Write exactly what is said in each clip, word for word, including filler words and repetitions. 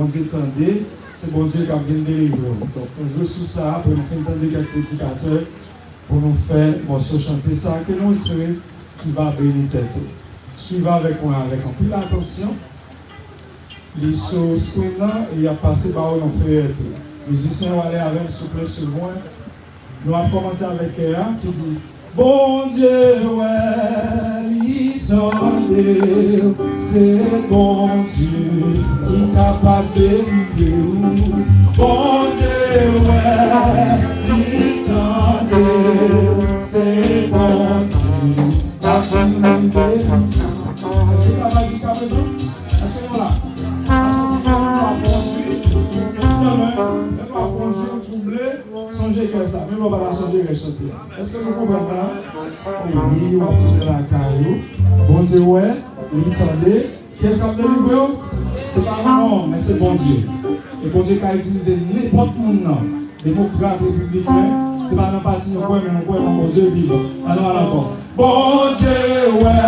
Bondye tande, se Bondye k ap vin delivre w. Donk, nou jwe sou sa, apre nou fin tande kèk predikatè, pou nou fè mòso chante sa ke nou espere ki va beni tèt ou. Swiv avèk mwen avèk anpil atansyon. Li sou screen nan e y ap pase ba w yon feyè tou. Mizisyen yo ale avè m, souple, swiv mwen. Nou ap kòmanse avèk kè a ki di, Bondye wè, li tande, se Bondye ki kapab delivre w. Bondye wè, li tande, se Bondye k ap vini delivre w. Èske sa va jiskaprezan? Èske nou la? Pase yon ti mèt, nou ap kondui, nou fè mwen, lè nou ap kondui, nou twouble, sonje kè sa. Menm lè w pa ta sonje kè chante a. Èske nou konprann la? O wi, w ap tounen lakay ou. Bondye wè, li tande. Kiyès k ap delivre w? Se pa yon nonm, men se Bondye. E Bondye ka itilize nenpòt moun nan. Demokrat, repibliken, se pa nan pati nou kwè, men nou kwè nan Bondye vivan. Ann nou al ankò. Bondye wè.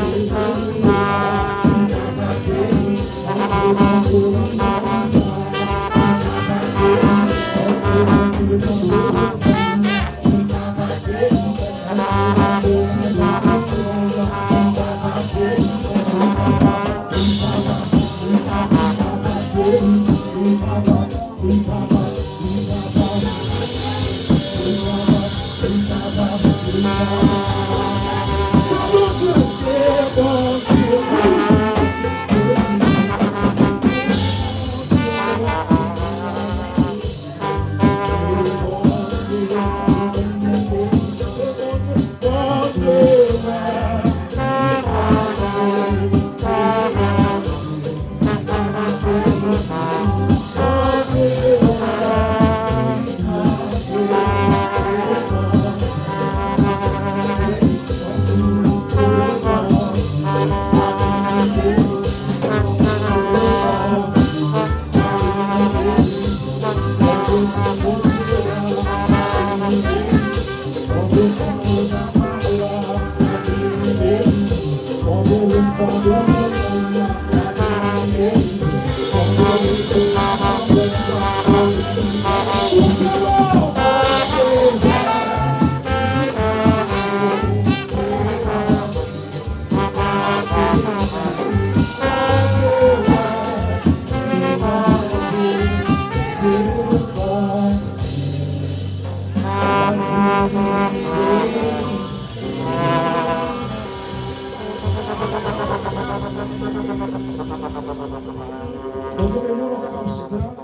Bondye beni w, nou kapab chita.